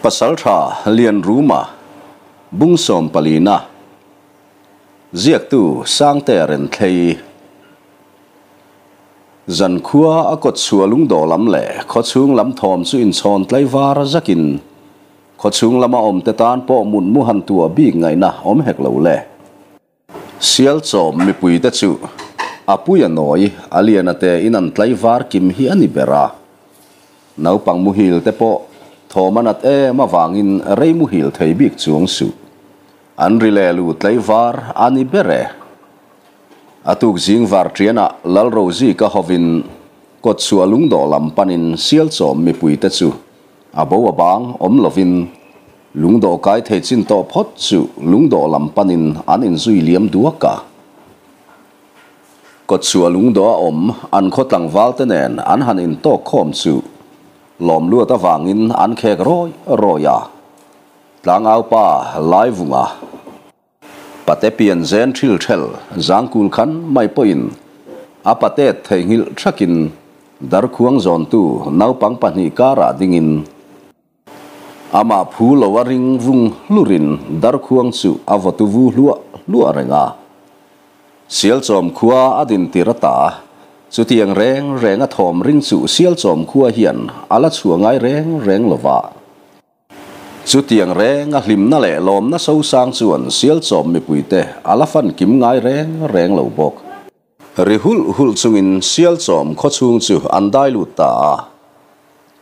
Pasaltha Lianruma, Bung sawmpalina, Ziaktu Sangtea Renthlei. Zankhua a kawt chhuah lungdawh lam leh khawchhung lam thawm chu inchhawn tlaivar zakin khawchhung lama awmte tan pawh mutmu han tuah bik ngaihna awm hek lo le. Sialchawm mipuite chu a pui a nawi, a lian a te in an tlaivar kim hi a ni ber a. Naupang muhil te pawh thawm a nat em avangin rei muhil thei bik chuang suh. An ri leh lu tlaivar a ni ber e. A tuk zing var ṭianah Lalrozika hovin kawtchhuah lungdawh lam panin Sialchawm mipuite chu a bo a bang awm lovin Lungdawh kai thei chin tawh phawt chu lungdawh lam panin an inzui liam duak a. Kawtchhuah lungdawh a awm an khaw tlangval te nen an han intawk khawm chu lawm luat avangin an khek rawi rawi a. Tlangau pa Laivunga pate pian zen thil thel zangkul khan mai pawhin a patet theihnghilh thakin darkhuang zawntu naupang pahnih karah dingin Amah phu lo a ring vung hlurin darkhuang chu a vawtu vu hluah hluah reng a. Sialchawm khua a din tir ata chutiang reng reng a thawm ring chu Sialchawm khua hian a la chhuah ngai reng reng lo va. Chutiang reng a hlimna leh lawmna sosang chuan Sialchawm mipuite a la fan kim ngai reng reng lo bawk. Ri hulh hulh chungin Sialchawm khawchhung chu an dai lut ta a.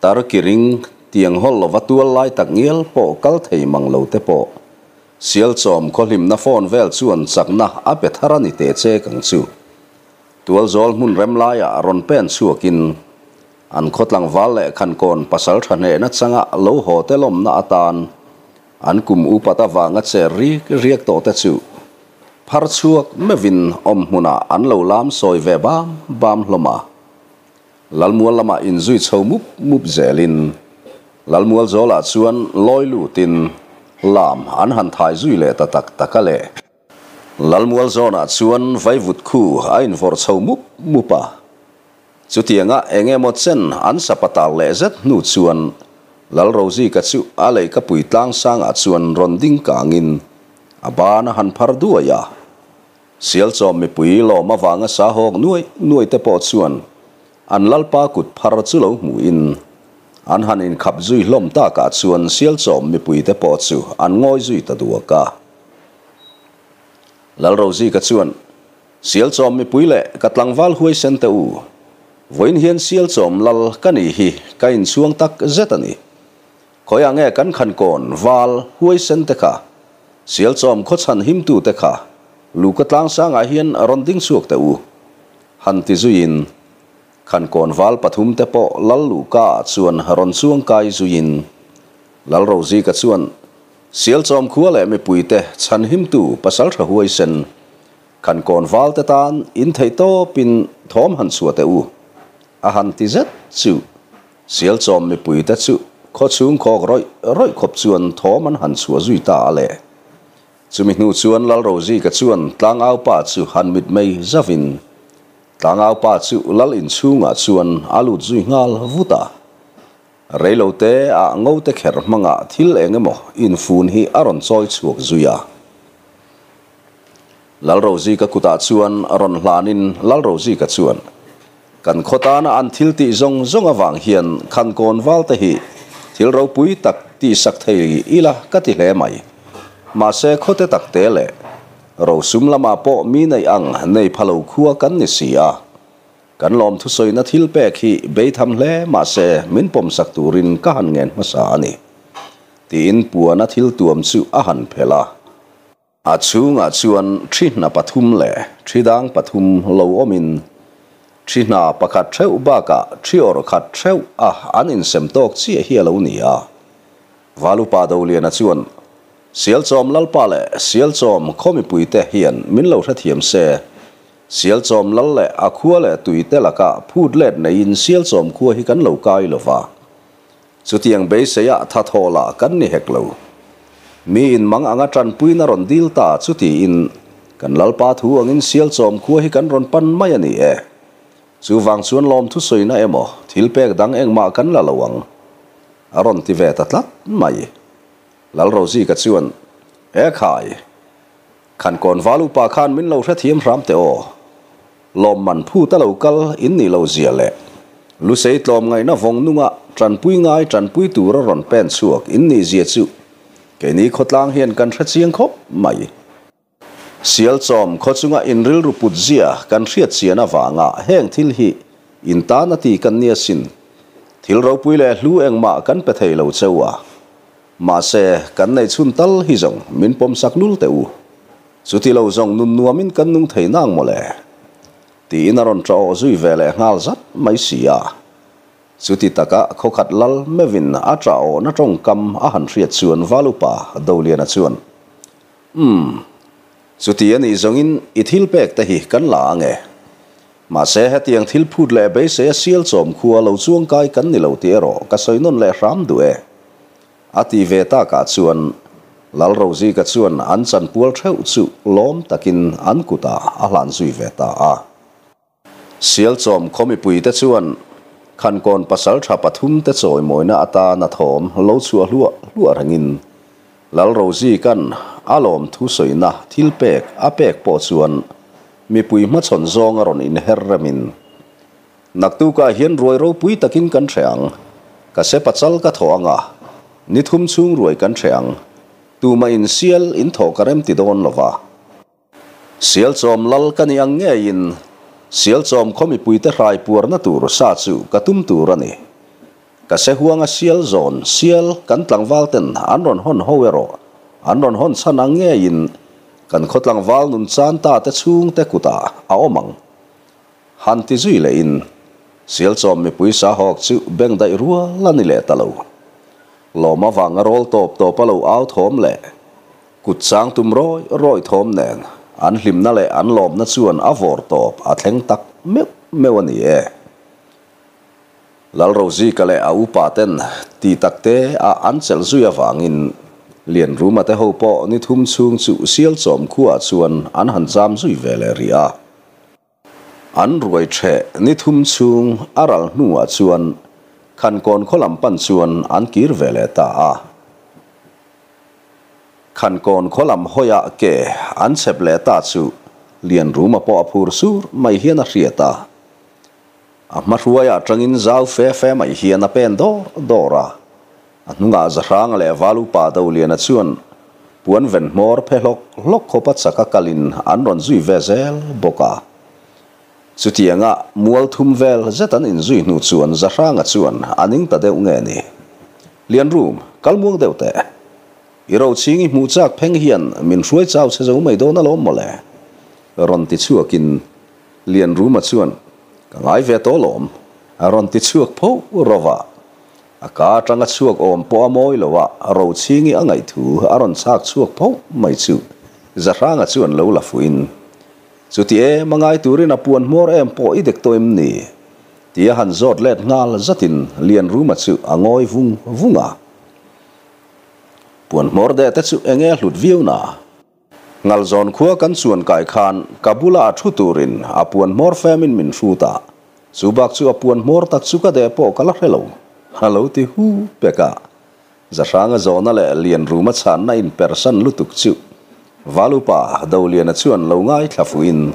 Tar kiring tiang hawl lova tual lai tak ngial pawh kal thei mang lo te pawh Sialchawm khawhlimna phone vel chuan chakna a pe thar a ni teh chek ang chu. Tualzawl hmun rem laiah rawn pen chhuakin an khaw tlangval leh khankawn pasal tha hnehna changa lo haw te lawmna atan an kum upat avanga che rik riak tawh te chu phar chhuak meuhin awm hmunah an lo lam sawi ve bam bam hlawm a. Lalmual lamah inzui chho mup mup zelin Lalmual zawlah chuan lawi lutin lam an han thai zui leh ta tak tak a le. Lalmual zawnah chuan vaivut khu a invawrh chho mup mup a. Chutianga eng emaw chen an sapatal leh zet hnu chuan Lalrozika chu a leihkapui tlangsangah chuan rawn ding kangin a ban a han phar duai a. Sialchawm mipui lawm avanga sa hawk nuai nuai te pawh chuan an Lalpa kut phar chu lo hmuhin an han inkhap zui hlawm takah chuan Sialchawm mipui te pawh chu an ngawi zui ta duak a. Lalrozika chuan Sialchawm mipui leh ka tlangval huaisen te u, vawiin hian Sialchawm lal ka nih hi ka inchhuang tak zet a ni. Khawiah nge kan khankawn val huaisen te kha, Sialchawm khawchhan himtu te kha Luka tlangsangah hian rawn ding chhuak teh u, han ti zuiin khankawn val pathum te pawh lal Luka ah chuan rawn chuang kai zuiin Lalrozika chuan Sialchawm khua leh mipuite chhanhimtu pasaltha huaisen Kan kawn val te tan in theih tawpin thawm han chhuah teh u, a han ti zet chu. Sialchawm mipuite chu khawchhung khawk rawih rawih khawp chuan thawm an han chhuah zui ta a le. Chumi hnu chuan Lalrozika chuan tlangau pa chu han mitmei zavin tlangau pa chu lal inchhungah chuan a lut zui nghal vut a. Reilote ah ngote kher hmangah thil eng emaw infun hi a rawn chawi chhuak zui a. Lalrozika kutah chuan rawn hlanin Lalrozika chuan, Kan khaw tana an thil tih zawng zawng avang hian khankawn valte hi thil ropui tak tihsak thei ila ka ti hle mai. Mahse khawte takte leh rosum lamah pawh mi neih ang nei pha lo khua kan ni si a. Kan lawmthusawina thil pek hi beitham hle mah se min pawmsak turin ka han ngen hmasa a ni, tiin puana thil tuam chu a han phelh a. A chhungah chuan thi hna pathum leh thi dang pathum lo awmin thi hna pakhat theuh bakah thi awrh khat theuh a an insem tawk chiah hi a lo ni a. Valupa Doliana chuan, Sialchawm Lalpa leh Sialchawm khaw mipuite hian min lo hrethiam se, Sialchawm lal leh a khua leh tui te lakah phut let neiin Sialchawm khua hi kan lo kai lo va. Chutiang beiseiah tha thaw lah kan ni hek lo. Mi in mang anga tanpuina rawn dil ta chu tiin kan Lalpa thu angin Sialchawm khua hi kan rawn pan mai a ni e. Chuvang chuan lawmthu sawina emaw thil pek dang engmah kan la lo ang. A rawn ti ve ta tlat mai. Lalrozika chuan, E khai! Khankawn val upa khan min lo hrethiam hram teh aw. Lawmman phut a lo kal in nih lo zia leh Lusei tlawm ngaihna vawng nunga tanpui ngai tanpui tura rawn pen chhuak in nih zia chu keini khawtlang hian kan hre chiang khawp mai. Sialchawm khaw chunga in rilru put zia kan hriat chian avanga heng thil hi in tan a ti kan nia sin. Thil ropui leh hlu engmah kan pe thei lo cheu a. Mahse kan nei chhun tal hi zawng min pawmsak lul teh u. Chuti lo zawng nun nuamin kan nung thei nang mawle. Tiin a rawn ṭah awh zui ve leh nghal zat mai si a. Chuti taka khawkhat lal meuhin a ṭah awhna ṭawngkam a han hriat chuan Valupa Doliana chuan, Umm, chuti a nih zawngin i thil pek te hi kan la ang e. Mahse hetiang thil phut leh beisei a sial chawm khua lo chuangkai kan ni lo tih erawh ka sawi nawn leh hram duh e. A ti ve takah chuan Lalrozika chuan an chanpual theuh chu lawm takin an kutah a hlan zui ve ta a. Sialchawm khaw mipuite chuan Khankawn pasaltha pathumte chawimawina atana thawm lo chhuah hluah hluah rengin Lalrozika'n a lawmthu sawina thil pek a pek pawh chuan mipui hmachhawn zawng a rawn inher remin Naktukah hian ruai ropui takin kan hre ang. Ka se pachal ka thawh ang a, ni thum chhung ruai kan hre ang. Tumah in sial in thawh ka rem ti dawn lo va. Sial chawm lal ka ni ang ngeiin sial chawm khaw mipuite hrai puarna tur sa chu ka tum tur a ni. Ka se huanga sial zawn sial kan tlangval ten an rawn hawn ho erawh an rawn hawn chhan ang ngeiin kan khaw tlangval nun chan ta te chhungte kutah a awm ang. Han ti zui lehin Sialchawm mipui sahawk chu beng daih rual a ni leh ta lo. Lawm avanga rawl tawp tawp a lo au thawm leh kut chang tum rawi rawi thawm nen an hlimna leh an lawmna chuan a vawr tawp a thleng tak meuh meuh a ni e. Lalrozika leh a upa ten ti tak te a an chelh zui avangin Lianruma te ho pawh ni thum chhung chu Sialchawm khuaah chuan an han cham zui ve leh rih a. An ruai ṭheh ni thum chhung a ral hnuah chuan Khankawn khaw lam pan chuan an kir ve leh ta a. Khankawn khaw lam hawiah ke an chhep leh ta chu Lianruma pawh a phur sur mai hian a hriat a. A hmahruaiah aṭangin zau fe fe mai hian a pen dawr dawr a. A hnungah Zahranga leh Valupa Doliana chuan puan ven hmawr phe hlawk hlawk khawpa chaka kalin an rawn zui ve zel bawk a. Chutianga mual thum vel zet an inzui hnu chuan Zahranga chuan a ning ta deuh nge ni? Lianrum, kal muang deuh teh. I roching i hmuh chak pheng hian min hruai chau che zo mai dawn alawm mawle. Rawn ti chhuakin Lianruma chuan, Ka ngai ve tawh lawm, a rawn ti chhuak pho ro va. A ka atanga chhuak awm pawh a mawi lo a, Rochhingi a ngaih thu a rawn chhak chhuak pho mai chu Zahranga chuan lo la fuhin, Chuti em a ngai turin a puan hmawr em pawh i dek tawh em ni? Tia han zawt let nghal zatin Lianruma chu a ngawi vung vung a. Puan hmawr deh te chu enge a hlut viau na? Ngalzawn khua kan chuan kai khan ka bula a thu turin a puan hmawr femin min hrut a, chu bak chu a puan hmawr tak chu ka deh pawh ka la hre lo, a lo ti hu pek a. Zahranga zawhna leh Lianruma chhanna inpersan lutuk chu Valupa Doliana chuan lo ngaithla fuhin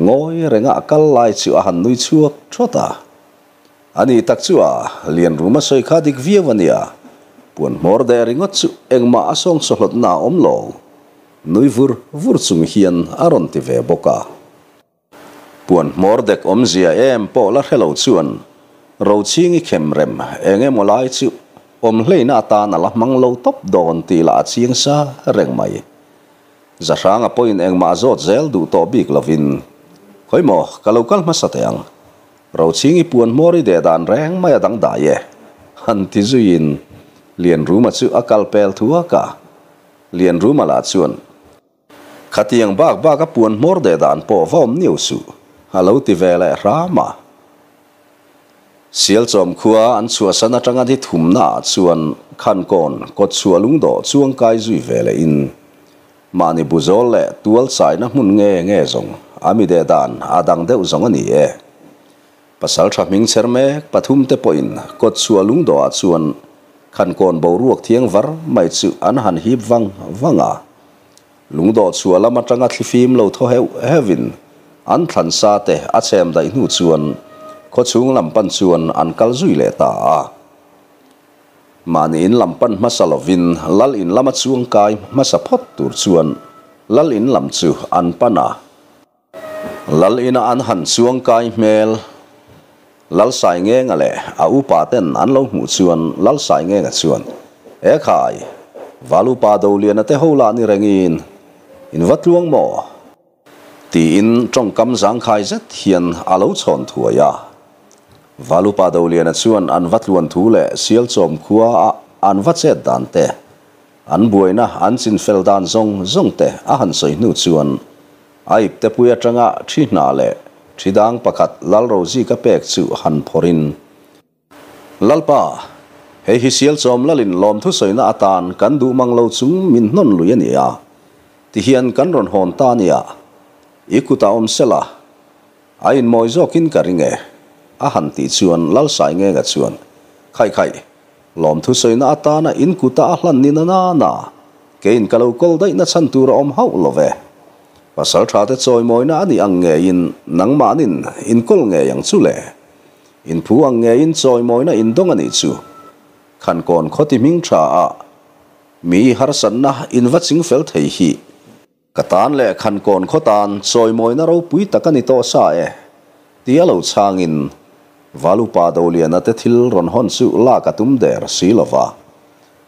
ngawi renga a kal lai chu a han nui chhuak thawt a. A ni tak chu a, Lianruma sawi kha dik viau a nia. Puan hmawr deh ringawt chu engmah a sawng sawhlawtna a awm lo. Nui vur vur chung hian a rawn ti ve bawk a. Puan hmawr dek awmzia em pawh la hre lo chuan Rochhingi khem rem eng emaw lai chu awm hleina atan a la hmang lo tawp dawn tih lah a chiang sa reng mai. Zahranga pawhin engmah zawt zel duh tawh bik lovin, Khawi maw, ka lo kal hmasa teh ang. Rochhingi puan hmawr i deh dan reng mai a dangdai e, han ti zuiin Lianruma chu a kal pel thuak a. Lianruma lah chuan, Khatiang bak bak a puan hmawr deh dan pawh va awm niau suh, a lo ti ve leh hram a. Sialchawm khua an chhuahsan atanga ni thumnaah chuan Khankawn kawtchhuah lungdawh chuangkai zui ve lehin Mahni buzawl leh tual chaina hmun nge nge zawng a mi deh dan a dang deuh zawng a ni e. Pasal tha hming chher mek pathum te pawhin kawtchhuah lungdawhah chuan Khankawn boruak thiang var mai chu an han hip vang vang a. Lungdawh chhuah lam atanga thlifim lo thaw heuh heuhin an thlan sa te a chhem daih hnu chuan khawchhung lam pan chuan an kal zui leh ta a. Mahni in lam pan hmasa lovin lal in lama chuang kai hmasa phawt tur chuan lal in lam chu an pan a. Lal ina an han chuang kai hmel. Lal Saingenga leh a upa ten an lo hmuh chuan Lal Saingenga chuan, E khai, Val upa Doliana te ho lah ni rengin in va tluang maw? Tiin tawngkam zangkhai zet hian a lo chhawn thuai a. Val upa Doliana chuan an va tluan thu leh Sialchawm khua a an va chet dan te, an buaina an chinfel dan zawng zawng te a han sawi hnu chuan A iptepui atanga thi hna leh thi dang pakhat Lalrozika pek chu han phawrhin, Lalpa, hei hi Sialchawm lalin lawmthu sawina atan kan duh mang lo chung min hnawn lui a ni a, tihian kan rawn hawn ta a nia, i kutah awm sela, a inmawi zawkin ka ring e, a han tih chuan Lalsaingenga chuan, Khaih khaih, Lawmthu sawina atana in kuta a hlan ni na na na, keiin ka lo kawl daih na chhan tur a awm hauh lo ve. Pasal tha te chawimawina a nih ang ngeiin nangmahnin in kawl ngei ang chu le. In phu ang ngeiin chawimawina in dawng a nih chu. Khankawn khawti hming tha a mi harsatna in va ching fel thei hi. Ka tan leh Khankawn khaw tan chawimawina ropui tak a ni tawh sa e, tia lo chhangin Valupa Doliana te thil rawn hawn chu lak a tum der si lo va.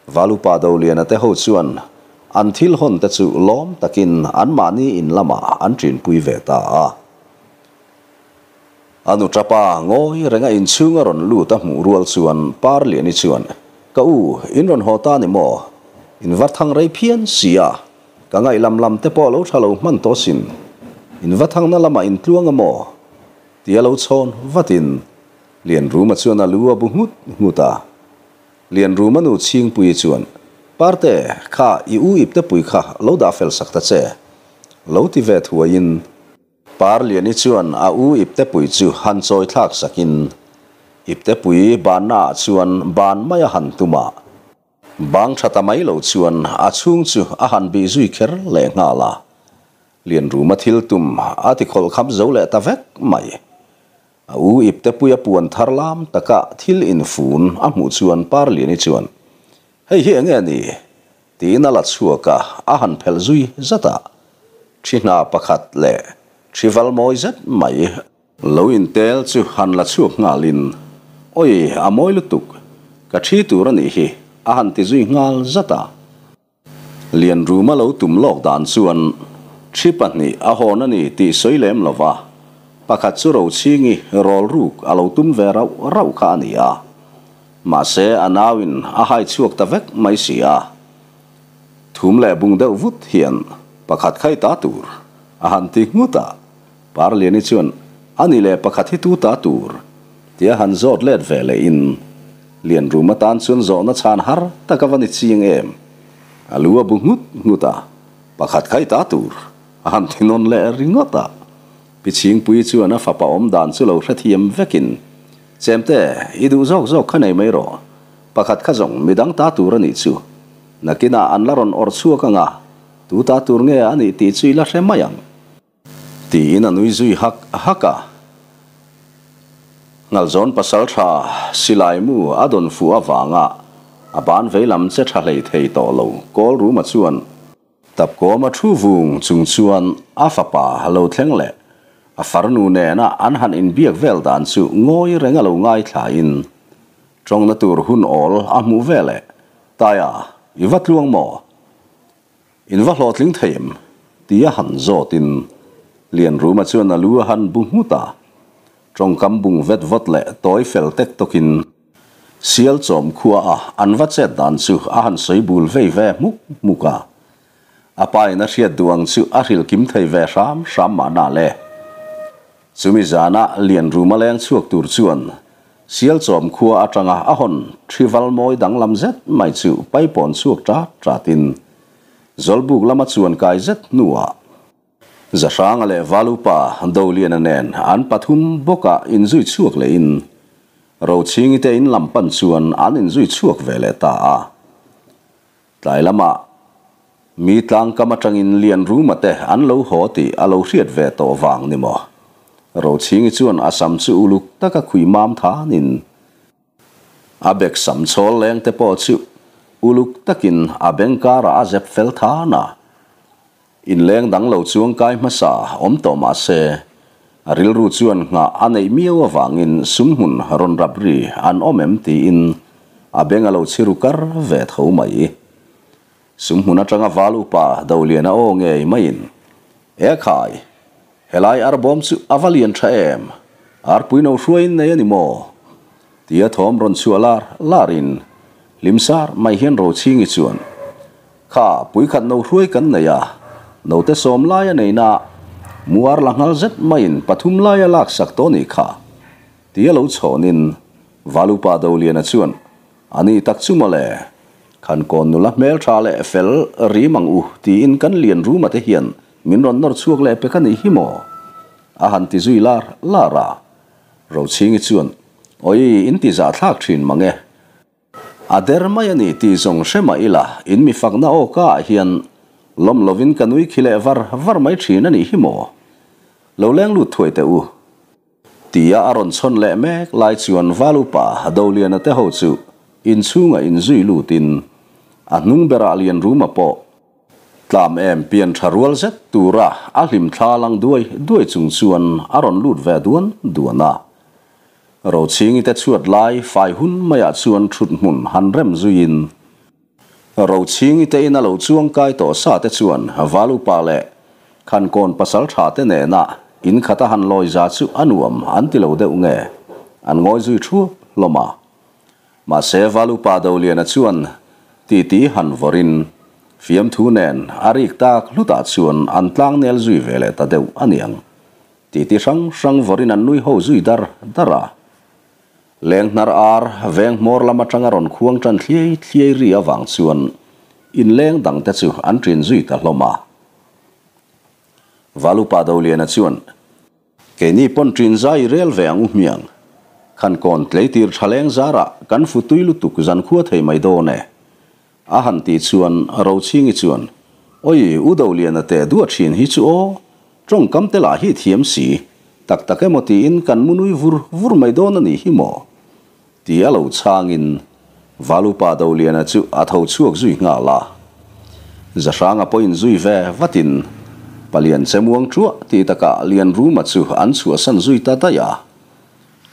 Valupa Doliana te ho chuan an thil hawn te chu lawm takin anmahni in lamah an ṭinpui ve ta a. A nu ṭapa ngawi renga inchhung a rawn lut a hmuh rual chuan Parliani chuan, Ka u, in rawn haw ta ni maw? In va thang rei phian si a, ka ngaih lam lam te pawh lo ṭha lo hman tawh sin. In va thangna lamah in tluang a maw? Tia lo chhawn vatin Lianruma chuan a lu a bu nghut nghut a. Lianruma nu Chhingpuii chuan, Parte, kha i u iptepui kha lo dah fel sak ta che. Lo ti ve thuaiin. Parliani chuan a u iptepui chu han chawi thlak sakin iptepui banna ah chuan ban mai a han tum a, bang tha ta mai lo chuan a chhung chu a han bih zui kher leh nghal a, Lianruma thil tum a ti khawlh kham zo leh ta vek mai. A u iptepui a puan thar lam taka thil infun a hmuh chuan Parliani chuan, Hei hi enge ni? Tiin a la chhuak a, a han phelh zui zat a. Thi hna pakhat leh thi val mawi zet mai. Lo intel chu han la chhuak nghalin, Awi, a mawi lutuk, ka thi tur a nih hi, a han ti zui nghal zat a. Lianruma lo tum lawk dan chuan thi pahnih a hawn a ni tih sawi lem lo va, pakhat chu Rochhingi rawl ruk a lo tum ve rauh rauh kha a ni a. Mahse, a nauin a hai chhuak ta vek mai si a. Thum leh bung deuh vut hian pakhat khai ta tur a han ti nghut a. Parliani chuan, A ni leh pakhat hi tu ta tur? tia han zawt let ve lehin Lianruma tan chuan zawhna chhan har tak a va ni chiang em. A lu a bu nghut nghut a, Pakhat khai ta tur a han ti nawn leh ringawt a. Pi Chhingpuii chuan a fapa awm dan chu lo hrethiam vekin, Chemte, i duh zawk zawk kha nei mai rawh. Pakhat kha zawng midang ta tur a nih chu. Nakinah an la rawn awrh chhuak ang a, tu ta tur nge a nih tih chu i la hre mai ang. Tiin a nui zui hak hak a. Ngalzawn pasal tha silai mu a dawn fuh avanga a ban veilam che tha hlei thei tawh lo Kawlruma chuan, Tapkawma thu vung chung chuan a fapa lo thleng leh a farnu nena an han inbiak vel dan chu ngawi reng a lo ngaithlain tawngna tur hun awl a hmuh vel e, Taia, i va tluang maw? In va hlawhtling thei em? tia han zawtin Lianruma chuan a lu a han bu nghut a, tawngkam bung vet vawt leh tawi fel tek tawkin Sialchawm khua a an va chet dan chu a han sawi bul vei ve hmuk hmuk a. A pa in a hriat duh ang chu a hrilh kim thei ve hram hram mahna le. Chumi zana Lianruma leng chhuak tur chuan Sialchawm khua atanga a hawn thi val mawi danglam zet mai chu paipawn chhuak ṭat ṭatin Zawlbuk lama chuan kai zet hnuah Zahranga leh Valupa Doliana nen an pathum bawkah inzui chhuak lehin. Rochhingi te in lam pan chuan an inzui chhuak ve leh ta a. Tlai lamah mi tlangkam atangin Lianruma te an lo haw tih a lo hriat ve tawh vang ni maw? Rochhingi chuan a sam chu uluk taka khui mam thanin a bek sam chhawl leng te pawh chu uluk takin a beng karah a zep fel than a. Inleng dang lo chuang kai hmasa awm tawh mah se, a rilru chuan nghah a neih miau avangin sumhmun rawn rap ri an awm em tiin a beng a lo chhi ru kar ve tho mai. Sumhmun atanga val upa Doliana aw ngei maiin, E khai, helai arbawm chu a va lian tha em? Arpui no hruaiin nei a ni maw? Tia thawm rawn chhuah lar larin hlimsar mai hian Rochhingi chuan, Kha puikhat no hruai kan nei a, note sawm lai a neina muar la nghal zet maiin pathum lai a laksak tawh nih kha, tia lo chhawnin Valupa Doliana chuan, A ni tak chu mawle, khan kawn nula hmeltha leh fel rim ang u tiin kan lian ruma te hian min rawn nawr chhuak leh pek a nih hi maw? a han ti zui lar lar a. Rochhingi chuan, Awi, in ti zahthlak thin mang e. A der mai a ni tih zawng hre mah ila, in mi fakna aw ka ah hian lawm lovin ka nui khi leh var var mai thin a nih hi maw? Lo leng lut thuai teh u. Tia a rawn chhawn leh mek lai chuan Val upa Doliana te ho chu inchhungah inzui lutin a hnung berah Lianruma pawh Tlam em pian tha rual zet tura a hlim thla lang duai duai chung chuan a rawn lut ve duan duan a. Rochhingi te chhuat lai fai hun maiah chuan thut hmun han rem zuiin Rochhingi te ina lo chuang kai tawh sa te chuan Val upa leh Khankawn pasal tha te nena in khata han lawi za chu a nuam an ti lo deuh nge an ngawi zui thuap hlawm a. Mahse Valupa Doliana chuan titi han vawrin fiamthu nen a rik tak hlutah chuan an tlangnel zui ve leh ta deuh a niang. Titi hrang hrang vawrin an nui ho zui dar dar a. Leng hnar ar veng hmawr lam atanga rawn khuang tan thliai thliai ri avang chuan inleng dangte chu an ṭin zui ta hlawm a. Valupa Doliana chuan. Keini pawn ṭin zai i rel ve ang u hmiang. Khan kawn tleitir ṭha leng zarah kan fu tui lutuk zan khua thei mai dawn e. A han tih chuan Rochhingi chuan, Oi, U Doliana te duah ṭhin hi chu aw, ṭawngkam te lah hi thiam si, tak tak emaw tiin kan mu nui vur vur mai dawn a nih hi maw? Ti a lo chhangin Valupa Doliana chu a tho chhuak zui nghal a. Zahranga pawhin zui ve vatin Palian chemuang thuah ti takah Lianruma chu an chhuahsan zui ta daih a.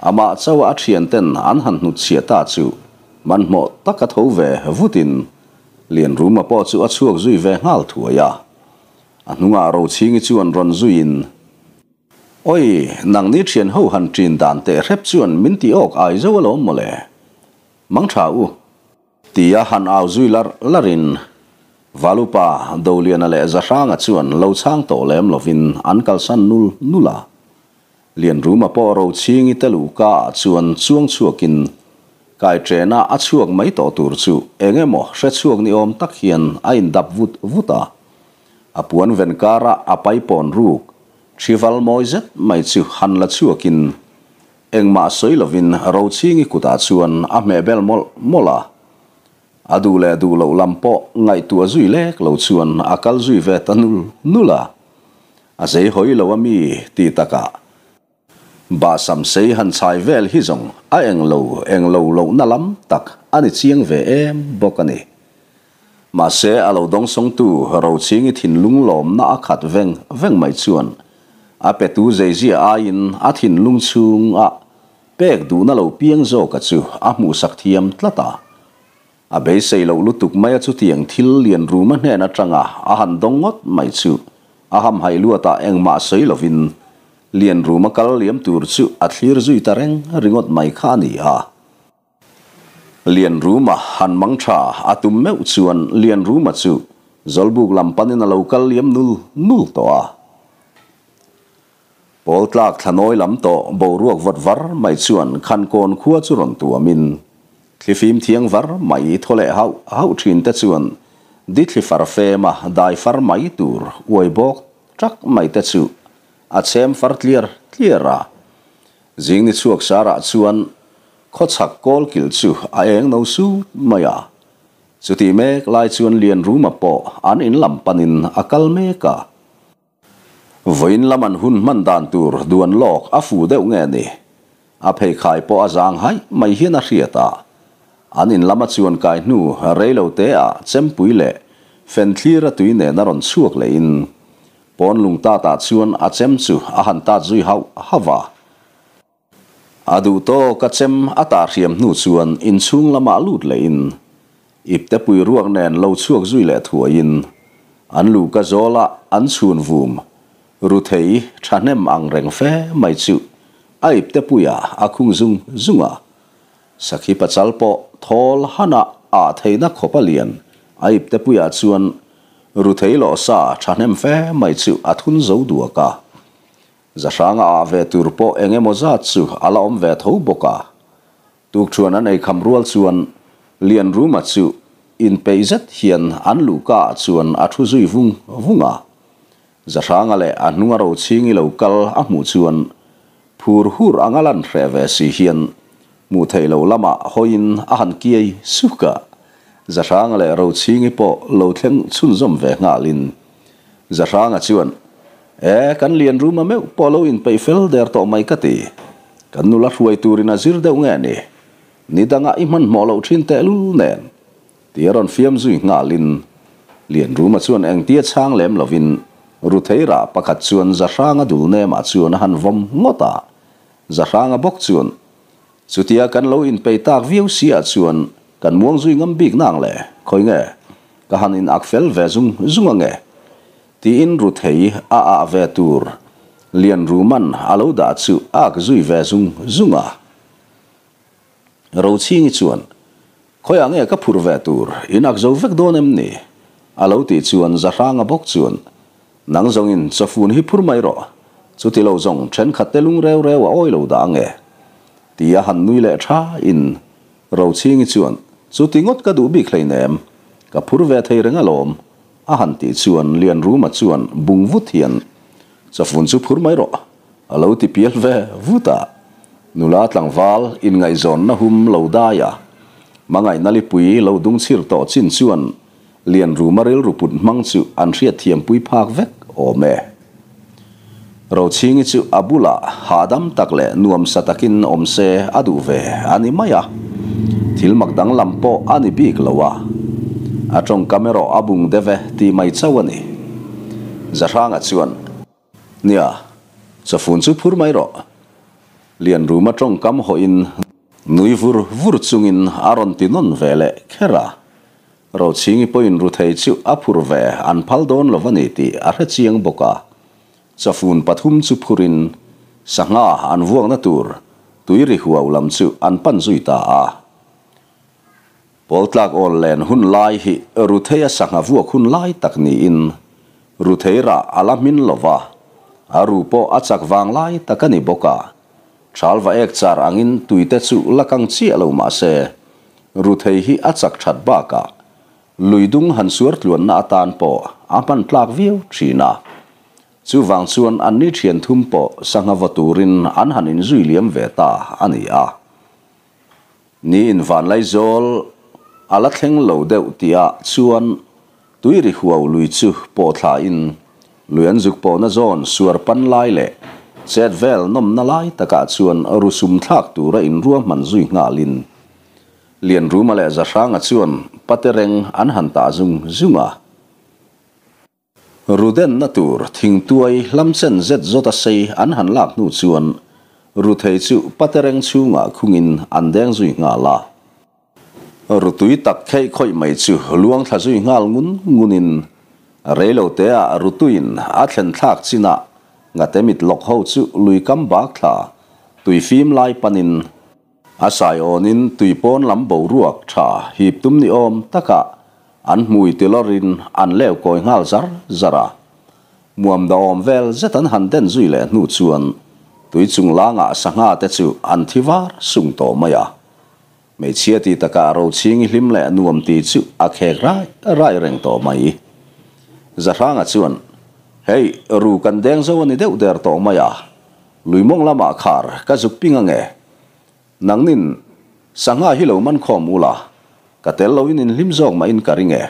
Amah chauha a thianten an han hnutchhiah ta chu hmanhmawh taka tho ve vutin Lianruma pawh chu a chhuak zui ve nghal thuai a. A hnungah Rochhingi chuan rawn zuiin. Oi, nangni thian ho han ṭin dan teh hrep chuan min ti awk ai zo alawm mawle. Mang ṭha u. Tia han au zui larh larhin Valupa, Doliana leh Zahranga chuan lo chhang tawh lem lovin an kalsan nul nul a. Lianruma pawh Rochhingi te luhka ah chuan chuang chhuakin kai ṭena a chhuak mai tawh tur chu eng emaw hre chhuak ni awm tak hian a indap vut vut a. A puan ven karah a paipawn ruk Thrival mawi zet mai chu han la chhuakin engmah sawi lovin Rochhingi kutah chuan a hmeh bel mawlh mawlh a. A duh leh duh loh lam pawh ngaihtuah zui lek lo chuan a kal zui ve ta nul nul a. A zei hawi lo a mi tih takah Bahsam sei han chhai vel hi zawng a englo englo lohna lam tak a ni chiang ve em bawk a ni. Mahse a lo dawngsawngtu Rochhingi thinlung lawmna a khat veng veng mai chuan a petu zeizia aiin a thinlung chhunga pek duhna lo piang zawka chu a hmuhsak thiam tlat a. A beisei loh lutuk maia chutiang thil lian ruma hnen atanga a han dawng ngawt mai chu a hamhaih luatah engmah sawi lovin lian ruma kal liam tur chu a thlir zui ta reng ringawt mai kha a ni a. Lianruma han mang tha a tum meuh chuan Lianruma chu Zawlbuk lam panin a lo kal liam nul nul tawh a. Pawl tlak thlanawi lam tawh boruak vawt var mai chuan Khankawn khua chu rawn tuamin thlifim thiang var mai thaw leh hauh hauh thin te chuan dithli far fema dai far mai tur uai bawk tak mai te chu a chhem far tliar tliar a. Zing ni chhuak sarah chuan. Khawchhak kawlkil chu a eng no sut mai a. Chutih mek lai chuan Lianruma pawh an in lam panin a kal mek a. Vawiin lam an hun hman dan tur duan lawk a fu deuh nge ni? A pheikhai pawh a zang haih mai hian a hriat a. An in lama chuan kai hnu rei lo te ah chempui leh fenthlir a tui nen a rawn chhuak leh in pawn lung tat ah chuan a chem chu a han tat zui hauh hauh a. A duh tawk a chem a tah hriam hnu chuan inchhung lamah lut leh in iptepui ruak nen lo chhuak zui leh thuai in an luhka zawl ah an chhun vum ru thei thahnem ang reng fe mai chu a iptepui ah a khung zung zung a. Sakhi pachal pawh thawl hana ah theihna khawp a lian a iptepui ah chuan ru thei lawh sa thahnem fe mai chu a thun zo duak a. Zahranga ah ve tur pawh eng emaw zat chu a la awm ve tho bawk a. Tukṭhuan an eikham rual chuan Lianruma chu inpeih zet hian an luhka ah chuan a thu zui vung vung a. Zahranga leh a hnunga Rochhingi lo kal a hmuh chuan phur hur anga lan hreh ve si hian hmuh theih loh lamah hawiin a han kiai suk a. Zahranga leh Rochhingi pawh lo thleng chhunzawm ve nghalin Zahranga chuan, E, kan Lianruma meuh pawh lo inpeih fel der tawh mai ka ti. Kan nula hruai turin a zir deuh nge ni? Ni dangah i hmanhmawh loh thin tehlul nen. Ti a rawn fiam zui nghalin Lianruma chuan engtia chhang lem lovin Rutheira pakhat chuan Zahranga dul nemah chuan a han vawm ngawt a. Zahranga bawk chuan, Chutia kan lo inpeih tak viau si ah chuan kan muang zui ngam bik nang le, khawi nge ka han in ak fel ve zung zung ange? Tiin Ruthei a ah ve tur Lianruman a lo dah chu a ak zui ve zung zung a. Rochhingi chuan, Khawiah nge ka phurh ve tur, in ak zo vek dawn em ni? A lo tih chuan Zahranga bawk chuan, Nang zawngin chawfun hi phur mai rawh, chuti lo zawng thenkhat te lung reu reu a awi lo dah ange. Ti a han nui leh tha in Rochhingi chuan, Chuti ngawt ka duh bik hleinem, ka phur ve thei reng alawm, a han tih chuan Lianruma chuan bung vut hian, Chawfun chu phur mai rawh, a lo ti pial ve vut a. Nula tlangval inngaihzawnna hum lo dai a, hmangaihna lipui lo dungchhir tawh chin chuan Lianruma rilru put hmang chu an hriatthiampui phak vek awm e. Rochhingi chu a bulah hahdam tak leh nuamsa takin awm se a duh ve a ni mai a, thil mak danglam pawh a ni bik lo a, a tawngkam erawh a bung deuh e tih mai chauh a ni. Zahranga chuan, Nia, chawfun chu phur mai rawh. Lianruma tawngkam hawhin nui vur vur chungin a rawn ti nawn ve leh kher a. Rochhingi pawhin Ruthei chu a phur ve an phal dawn lo a ni tih a hre chiang bawk a. Chafun pathum chu phurin sangha an vuakna tur tui ri huau lam chu an pan zui ta a. Pawltlak awl len hun lai hi Rutheia sangha vuak hun lai tak niin Ruthei rah a la hmin lo va, a ru pawh a chak vang lai tak a ni bawk a. Thalva ek char angin tuite chu la kang chiah lo mah se, Ruthei hi a chak that bakah lui dung han suar tluanna atan pawh a hman tlak viau thin a. Chuvang chuan anni thian thum pawh sangha vaw turin an han inzui liam ve ta a ni a. Niin Vanlaizawl a la thleng lo deuh tihah chuan tui ri huau lui chu pawh thlain lui an zuk pawhna zawn suar pan lai leh chet vel nawmna lai takah chuan rusum thlak tura inruahman zui nghalin Lianruma leh Zahranga chuan Patereng an han tah zung zung a. Rudenna tur thingtuai hlamchen zet zawt a sei an han lak hnu chuan Ruthei chu Patereng chhungah khungin an deng zui nghal a. Rutui tak kheih khawih mai chu luang thla zui nghal ngun ngunin reiloteah Rutuiin a thlen thlak chinah ngate mit lawk ho chu lui kam bak thla tui fim lai panin A sai awnin tui pawn lam boruak tha hip tum ni awm takah an hmui ti lawrin an leu kawi nghal zar zar a. Muam dawm vel zet an han den zui leh hnu chuan tui chunglangah sangha te chu an thi var sung tawh mai a. Hmeichhia ti takah Rochhingi hlim leh nuam ti chu a khek rai rai reng tawh mai. Zahranga chuan, Hei, ru kan deng zo a ni deuh der tawh mai a. Lui mawng lamah khar ka zuk ping ange. Nangnin Sangha hi lo man khawm ula, ka tel loin in hlim zawk mahin ka ring e,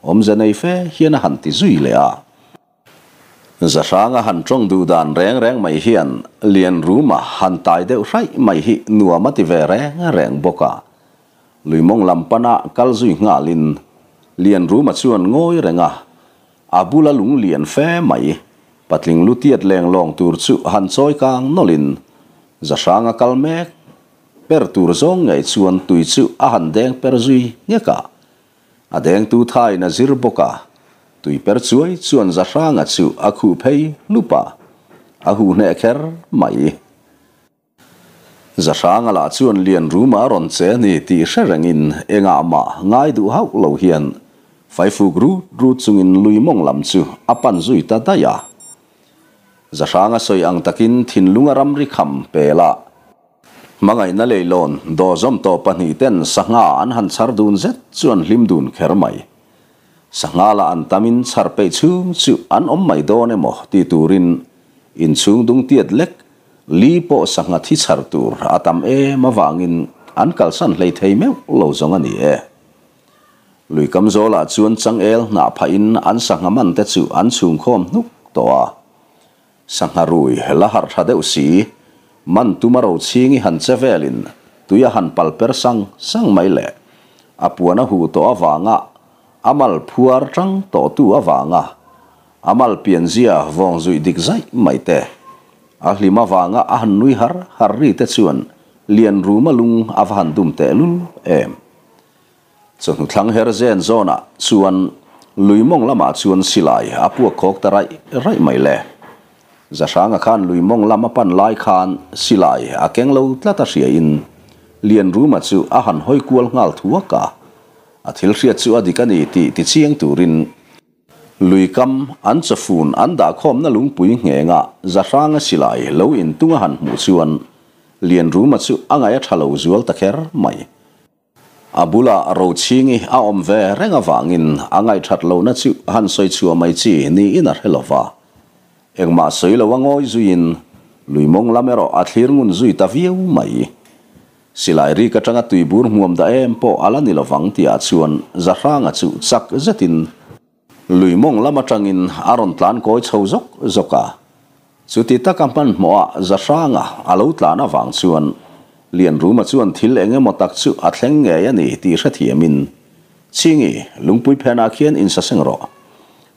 awmze nei fe hian a han ti zui leh a. Zahranga han tawng duh dan reng reng mai hian Lianruma han tai deuh hraih mai hi nuam a ti ve reng reng bawk a. Lui mawng lam pana kal zui nghalin Lianruma chuan ngawi reng a, a bula lung lian fe mai patling lu tiat leng lawng tur chu han chawi kang nawlhin Zahranga kal mek per tur zawng ngei chuan tui chu a han deng per zui nghek a. A dengtu thain a zir bawk a, tui per chuai chuan Zahranga chu a khuh phei hlup a, a huh hneh kher mai. Zahranga lah chuan Lianruma a rawn che a ni tih hre rengin engah mah ngai duh hauh lo hian faifuk rut rut chungin lui mawng lam chu a pan zui ta daih a. Zahranga sawi ang takin thinlunga ramri kham pel a. Hmangaihna leilawn dawzawm tawh pahnihten sangha an han chhar dun zet chu an hlim dun kher mai. Sangha lah an tamin chhar peih chhung chu an awm mai dawn emaw ti turin inchhung dung tiat lek li pawh sangha thi chhar tur a tam em avangin an kalsan hlei thei meuh lo zawng a ni e. Lui kam zawlah chuan changel hnah phahin an sangha man te chu an chhungkhawm hnuk tawh a. Sangha rui la harh tha deuh si, man tuma ro chhing i han che velin tui a han pal per sang sang mai le. A puan a huh tawh avanga a mal phuar tang tawhtu avanga a mal pianzia vawng zuih dik zaih mai te. A hlim avanga a han nui har har ri te chuan Lianruma lung a va han dum tehlul em. Chawhnu thlang her zen zawnah chuan lui mawng lamah chuan silai a puak khawk ta raih raih mai le. Zahranga khan lui mawng lam a pan lai khan silai a keng lo tlat a hriain Lianruma chu a han hawi kual nghal thuak a. A thil hriat chu a dik a ni tih tichiang turin lui kam an chawfun an dahkhawmna lungpui nghenga Zahranga silai lo intung a han hmuh chuan Lianruma chu a ngaih a tha lo zual ta kher mai. A bulah Rochhingi a awm ve reng avangin a ngaihthat lohna chu han sawi chhuah mai chi niin a hre lo va. Engmah sawi lo a ngawi zuiin lui mawng lam erawh a thlir ngun zui ta viau mai. Silai rik atanga tuibur hmuam dah em pawh a la ni lovang tihah chuan Zahranga chu chak zetin Lui mawng lam atangin a rawn tlan kawi chho zawk zawk a. Chuti taka hmanhmawhah Zahranga a lo tlan avang chuan Lianruma chuan thil eng emaw tak chu a thleng ngei a ni tih hrethiamin, Chhingi, lungpui phenah khian insaseng rawh,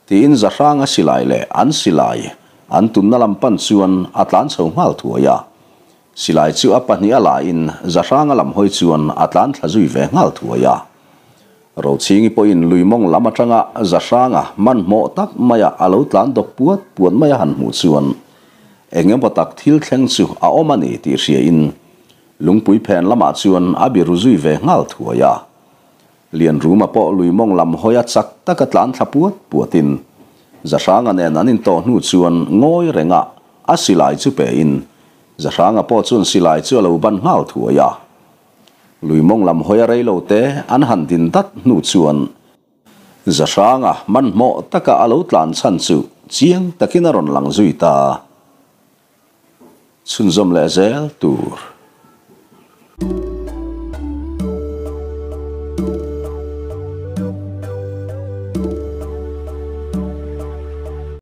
tiin Zahranga silai leh an silai an tunna lam pan chuan a tlan chho nghal thuai a. Silai chu a pahnih a lain Zahranga lam hawi chuan a tlan thla zui ve nghal thuai a. Rochhingi pawhin lui mawng lam atanga Zahranga hmanhmawh tak maia a lo tlan dawk puat puat mai a han hmuh chuan eng emaw tak thil thleng chu a awm a ni tih hriain lungpui phen lamah chuan a biru zui ve nghal thuai a. Lianruma pawh lui mawng lam hawia chak taka tlan thla puat puatin Zahranga nen an intawh hnu chuan ngawi renga a silai chu pein Zahranga pawh chuan silai chu a lo ban nghal thuai a. Lui mawng lam hawi a rei lo te an han din dat hnu chuan Zahranga hmanhmawh taka a lo tlan chhan chu chiang takin a rawn lang zui ta. Chhunzawm leh zel tur.